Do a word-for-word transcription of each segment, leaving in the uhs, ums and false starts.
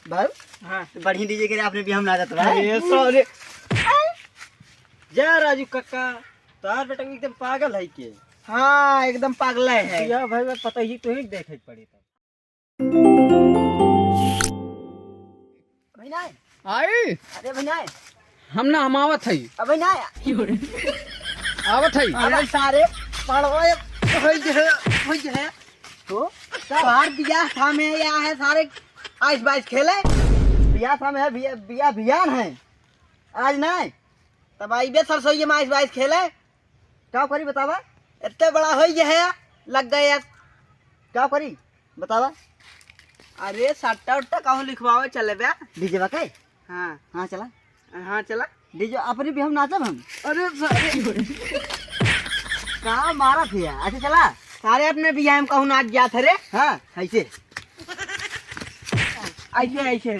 बाबू, हाँ। बढ़िया डीजे करे आपने भी हम नाचत बा। अरे, sorry। जा राजू कक्का, तोहार बेटा एकदम पागल है के? हाँ, एकदम पागल है। या भाई, बस पता ही तो ही देखे के पड़ी तब। अबे ना। आई? अरे अबे ना। हम ना, हम आवत हई। अबे ना। आवत हई। अबे सारे पड़वा होई जे है, होई जे है। तो बाहर बियाह था में या है सारे आइस बाइस खेले। बियाह था में है, बिया-, बियाह बियान है। आज ना। तब आइबे सरसोई में आइस बाइस खेले। का करी बतावा? इतने बड़ा होई जे है, लग गए। का करी बतावा? अरे सट्टा उट्टा कहूँ लिखवावे चले बे। डीजे बा के? हाँ। हाँ, चला। हाँ, चला। डीजे अपने भी हम नाचब हम। अरे सारे। का मारा थे? अच्छा, चला। सारे अपने भी हम कहूँ नाच जात है रे। हाँ, ऐसे। ऐसे, ऐसे।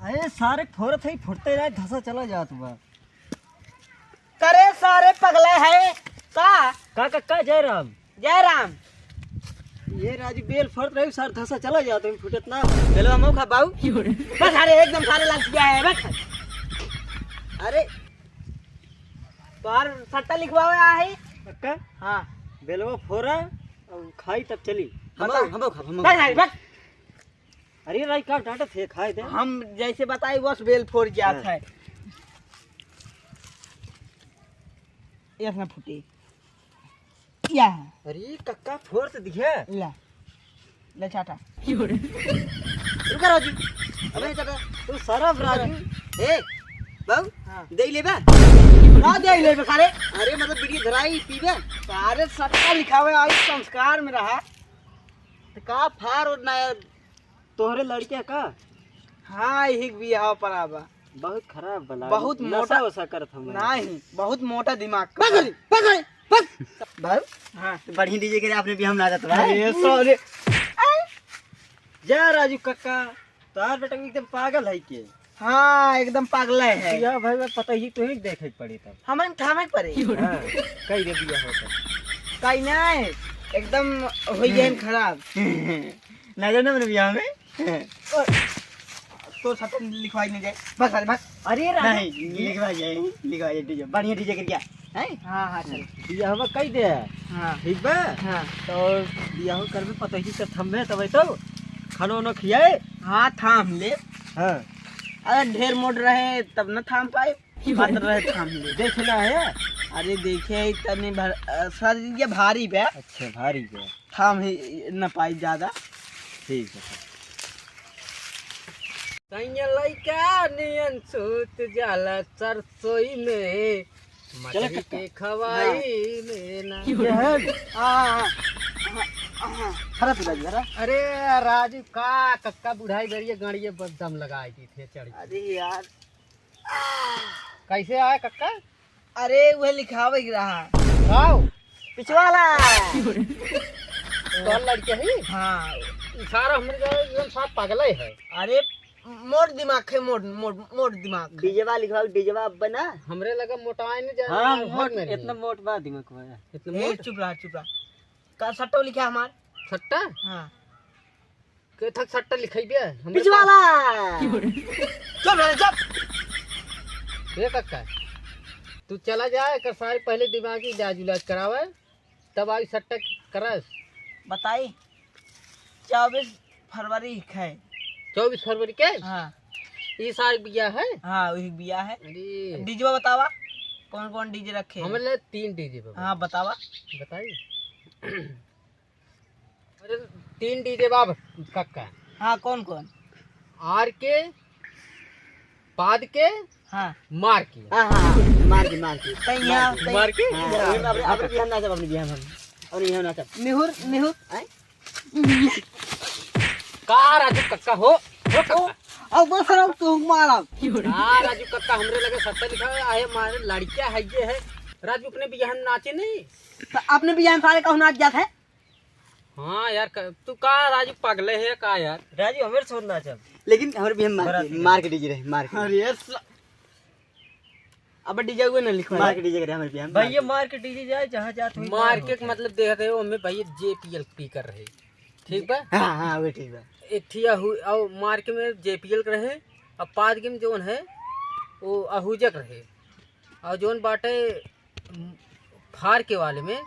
अरे सारे फोरत है, फुटते रहे, धसा चला जात बा। करे सारे पगले है का? का कक्का जय राम। जय राम। ये राजू बेल फरत रही, सारे धसा चला जात है, फुटत ना। बेलवा मौका बाऊ। बस सारे एकदम सारे लाग गया है, बस। अरे। तोहार सट्टा लिखवावे आ है? पक्का? हाँ। बेलवा फोरा और खाई तब चली। हम, बताओ। हम, हम, हम, बस, बस। अरे राई का डांटत है, खाए दे। हम जैसे बताई बस बेल फोर जात हाँ। है। एक ना फूटी। या। अरे कक्का फोर से दिखे। ला। ले चाटा। रुका राजू। अबे चाटा। तू सरफ राजू। ए, बाऊ, हाँ। दे लेबे? का दे लेबे सारे? अरे मतलब बीड़ी धराई पीबे? सारे सट्टा लिखावे आई संस्कार में रहा। तो का फार और ना तोहरे लड़किया का? हाँ, यही के बियाह पर आबा। बहुत खराब बला। बहुत नशा मोटा वसा करत हम। नहीं, बहुत मोटा दिमाग का। पकड़, पकड़, पकड़। भाई, हाँ। बढ़िया डीजे करे आपने भी हम नाचत बा। अरे, sorry। जा राजू कक्का, तोहार बेटा एकदम पागल है के? हाँ, एकदम पागल है। या भाई, बस पता ही तो ही देखे के पड़ी तब। हमन थामे के पड़ी। हाँ, कई दे दिया हो तब। कई नहीं, एकदम हो गए खराब। ना जाना मेरे बियाह में। और तो सट्टा लिखवाई नहीं जाए। बस, बस, बस। अरे राजू। नहीं, लिखवा जाए, लिखवा जाए डीजे। बढ़िया डीजे कर क्या? हैं? हाँ, हाँ, चल। बियाहवा कई दे। हाँ। ठीक बा? हाँ। तो बियाह करबे पतोही से थम्बे तब तो खाना वाना खियाए। हाँ, थाम ले। हाँ। अरे ढेर मोट रहे तब न थाम पाए। बात रहे थाम ले। देखना है? अरे देखे तनी भर, अ, सर ये भारी बे। अच्छा, भारी बे। थाम ही न पाई ज्यादा। ठीक है। सैया लइका नियन सूत जाला सरसोई में, चलो मछरी कक्का। के खवाई में ना। ये है? हाँ, हाँ, हाँ, हाँ, हाँ। खड़ा तू राजू, खड़ा। अरे राजू का कक्का बुढ़ाई गरिए गाड़िए बस दम लगाई दी थे चढ़ के। अरे यार। कैसे आए कक्का? अरे, उहे लिखावे के रहा। आओ। पिछवाला। कौन लड़के ही? हाँ। ई सारा हमरे का एकदम साफ पागले है। अरे, मोट दिमाग है, मोट, मोट, मोट दिमाग है। डीजेवा लिखाओ, डीजेवा अब बना। हमरे लगा मोटाए नहीं जाए, हाँ, मोट, इतना मोट बा दिमाग बा। इतना ए, मोट? चुप रहा, चुप रहा। का सट्टो लिखा हमार? सट्टा? हाँ। के थक सट्टा लिखाई बे? हमरे पिछवाला। चुप रह, चुप। ए कक्का, तू चला जा, एकर सारे पहले दिमागी इलाज उलाज करावे, तब आई सट्टा करस। बताई, चउबीस फरवरी है। चउबीस फरवरी के? हाँ। ई साल बियाह है? हाँ, वही बियाह है। अरे। डीजे बतावा, कौन कौन डीजे रखे हैं? हमरे लिए तीन डीजे बा। हाँ, बतावा। बताई। अरे, तीन डीजे बा कक्का। हाँ, कौन कौन? आर के, पाद के, हाँ। मार के। हाँ, हाँ, हाँ, मार के, मार के। तै यहाँ, मार के। तै मार के? हाँ, हाँ। अबे, अबे, अबे, यहाँ नाचब, अपने बियाह में। और यहाँ नाचब। निहुर, निहुर। आय? का राजू कक्का हो? हो कक्का। अब बस रहो, तू मारब। का राजू कक्का, हमरे लगे सट्टा लिखा है, आहे मारे लड़किया है ये है। राजू अपने बियाह में नाचे नहीं? तो अपने बियाह में सारे कहूँ नाच जात है? हाँ यार, क-, तू का राजू पागले है का यार? राजू, हमरे छोड़ ना चल। लेकिन हमरे भी हम मार के, बराती मार के डीजे रहे, मार के। अरे यार, स-, अब डीजे हुए ना लिखवा। मार के डीजे करे हमरे भी हम भाई, मार ये के। मार के डीजे जाए, जहाँ जात हुई मार मार के होता है। मतलब देख रहे हो, हमें भाई जे पी एल पी कर रहे। ठीक बा? हाँ, हाँ, वही ठीक बा। एक ठिया हु-, और मार्के में जेपीएल के रहे, और पाद के में जौन है, वो आहूजा के रहे। और जौन बाटे, उम, फार के वाले में,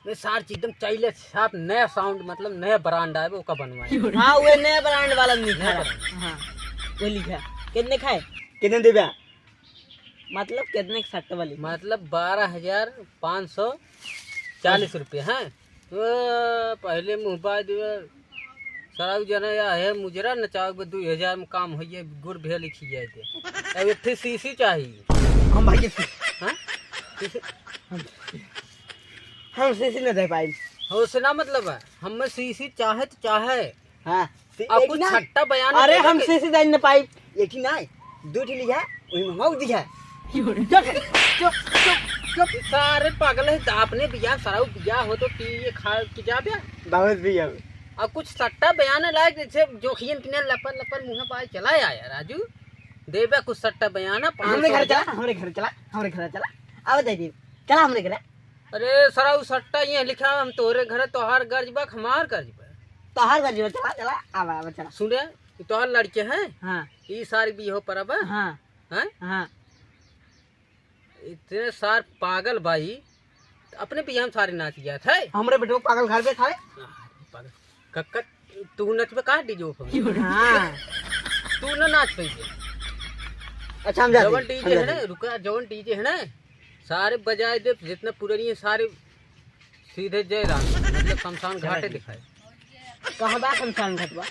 में सार चीज एकदम चाइले साफ नया साउंड, मतलब नया ब्रांड आए, ओका बनवाए। हाँ, वो नया ब्रांड वाला लिखा नया रहा। ब्रांड। हाँ, वो लिखा। कितने खाए? कितने देबे? मतलब कितने के सट्टा वाली? मतलब बारह हजार पाँच सौ चालीस रुपये हैं। तो पहले मुँह बाज दिए, सराउ जना या है मुजरा नचाओ बे, दू हजार में काम होइए, गुड़ भेल खियाए दे। अब एक ठे सीसी चाहिए। हम भाई के हाँ? सीसी हम, हम सीसी न दे पाई। हो से ना मतलब है, हमें सीसी चाहे तो चाहे। हाँ, सी-, अब एक कुछ ना। छट्टा बयान अरे, बोला हम कि सीसी दे न पाई। एक ही ना, दू ठे लिया, वही में मौक दिया। चुप, चुप, चुप, चुप। सारे पागल है, आपने बिया, सराउ बिया हो तो पी ये खा के जा बे। बहुत भी अब। अब कुछ सट्टा बयान लायक जैसे जोखियन किने लपर लपर मुँह पाए चला आया राजू। देबे कुछ सट्टा बयान, हमरे घर चला, हमरे घर चला, हमरे घर चला। अब दे दी। चला हमरे घर। अरे सराउ सट्टा ये लिखा, हम तोहरे घर, तोहार गर्ज बा, हमार गर्ज बा। तोहार गर्ज बा, चला, चला, आवा, आवा, चला। सुने, ई तोहार लड़के हैं? हाँ। ई सारी बियाह पर अब? हाँ। हैं? हाँ। इतने सार पागल भाई, अपने बियाह में सारे नाच गया था। हमरे बेटवा पागल घर पे था। पागल। कक्का, तू नचबे का डीजे पर? हाँ। तू ना नाच पाइबे। अच्छा, हम जाते जवन हैं, हम डीजे है जाते ना, हैं। रुका, जवन डीजे है ना, सारे बजाए दे, जितना पुरानी है, सारे सीधे जय राम, मतलब शमशान चला घाटे जी। दिखाए। कहाँ बा शमशान घाट बा?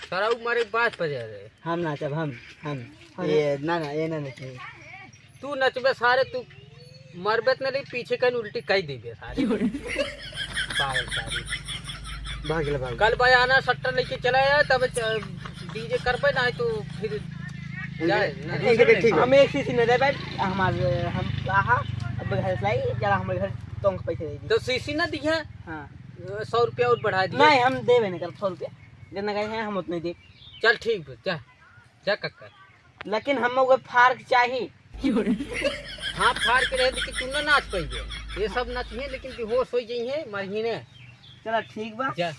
सारा उ मारे बास पर जा रहे। हम नाचब, हम, हम। अरे। ये ना, ना, ये ना नचिए। तू नचबे सारे, तू मरबे त नहीं, पीछे कहीं उल्टी कह देबे सारे। पागल सारे। भाग ले, भाग। कल बयाना सट्टा लेके चला आया, तब च-, डीजे करबे, नहीं तो फिर जाए, नहीं। ठीक है, ठीक है। हम एक सीसी न दे भाई, हमार, हम कहा, अब घर से लाई, जरा हमारे घर तोंग पैसे दे दी। तो सीसी ना दिया? हाँ। सौ रुपया और बढ़ा दिया। नहीं, हम देबे नहीं कर सौ रुपया, जितना कहे हैं हम उतने दे। चल ठीक बा, जा, जा कक्का। लेकिन हम वो फार्क चाही। हाँ, फार्क रहे, लेकिन तू ना नाच पाइबे। ये सब नाचिए, लेकिन बेहोश हो जाइए, मरिए ने। चला ठीक बा। जा।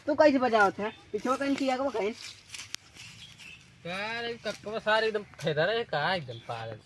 तू कैसे बजावत है? पीछे कहीं किया को कहीं? यार, ये कक्कवा सारे एकदम फेदर है का, एकदम पागल।